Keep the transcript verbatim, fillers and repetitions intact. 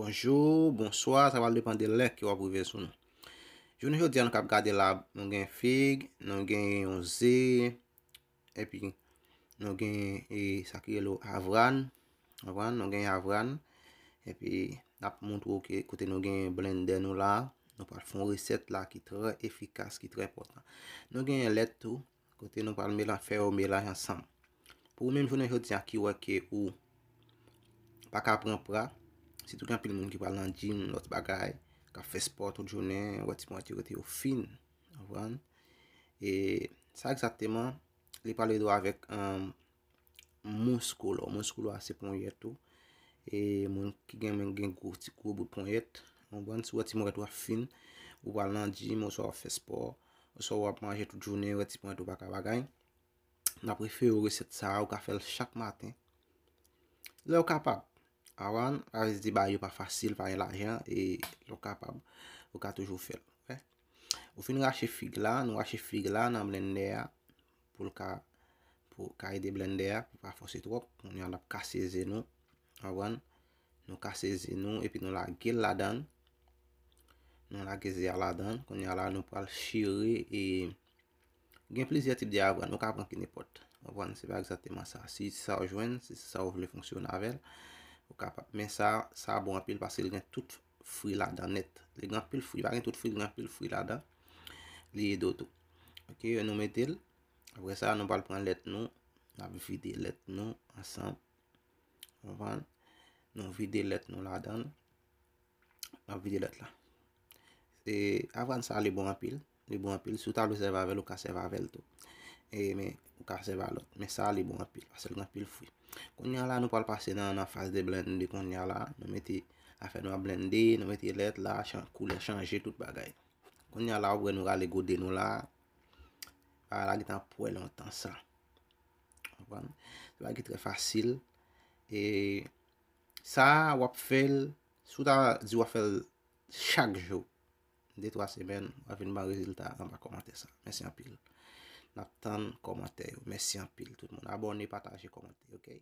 Bonjou, bonswa, sa va depann de lè ke w ap rive sou nou. Jounen jodi a, nou k ap gade la, nou gen fig, nou gen yon ze, epi nou gen e, sa ki rele avran, avran, nou gen avran, epi n ap montre w ke kote nou gen blendè nou la, nou pral fè yon resèt la ki trè efikas, ki trè enpòtan. Nou gen lèt tou, kote nou pral melanj, fè yo melanj ansanm. Pou ou menm jounen jodi a ki wè ke ou pa ka pran pra, sitou gen anpil moun ki pral nan gym, lòt bagay, k ap fè spò tout jounen, wè ti ponyèt yo rete yo fin, w konprann? E sa egzakteman, li pral ede w avèk um, musculo. Musculo a se ponyèt ou. E moun ki gen men gen gwo ti gwo bout ponyèt, w konprann? Si w wè ti ponyèt ou ap fin, ou pral nan gym, oswa w ap fè spò, oswa w ap manje tout jounen, wè ti ponyèt ou pa ka bagay. N ap refere w resèt sa a, ou ka fè l chak maten. Lè w kapab. Avan, pa vle di bagay yo pa fasil, pa gen lajan, e lè w kapab, ou ka toujou fè l. Oke? Ou fin rache fig la, nou rache fig la nan blendè a, pou l ka, pou ka ede blendè a, pou pa fòse twòp. Kounye a n ap kase ze nou, w konprann? Nou kase ze nou, epi nou lage l ladan l. Nou lage ze a ladan l. Kounye a la, nou pral chire e gen plizyè tip de avran. Ou ka pran ki nenpòt. W konprann? Se pa egzakteman sa. Si se sa w jwenn, si se sa w vle fonksyone avè l, ou kapab. Men sa, sa bon anpil paske l gen tout fwi ladan nèt. Li gen anpil fwi. Pa gen tout fwi, li gen anpil fwi ladan. Li ede w tou. Oke, nou mete l. Apre sa, nou pral pran lèt nou. N ap vide lèt nou ansanm. Konprann? Nou vide lèt nou ladan l. N ap vide lèt la. E avran sa, li bon anpil. Li bon anpil. Si w ta vle sèvi avè l, ou ka sèvi avè l tou. E, men, ou ka sèvi a lòt. Men sa, li bon anpil. Paske l gen anpil fwi. Kounye a la, nou pral pase nan, nan faz de blende. Kounye a la, nou mete afè nou a blende, nou mete lèt la, chan-, koulè chanje, tout bagay. Kounye a la, w ap wè nou rale gode nou la. Bagay la gentan pwè lontan sa. Konprann? Se bagay ki trè fasil. E sa, w ap fè l, si w ta di w ap fè l chak jou, de twa semèn, w ap vin ban rezilta anba kòmantè sa. Mèsi anpil. N ap tann kòmantè yo. Mèsi anpil, tout moun. Abòne, pataje, kòmante, oke?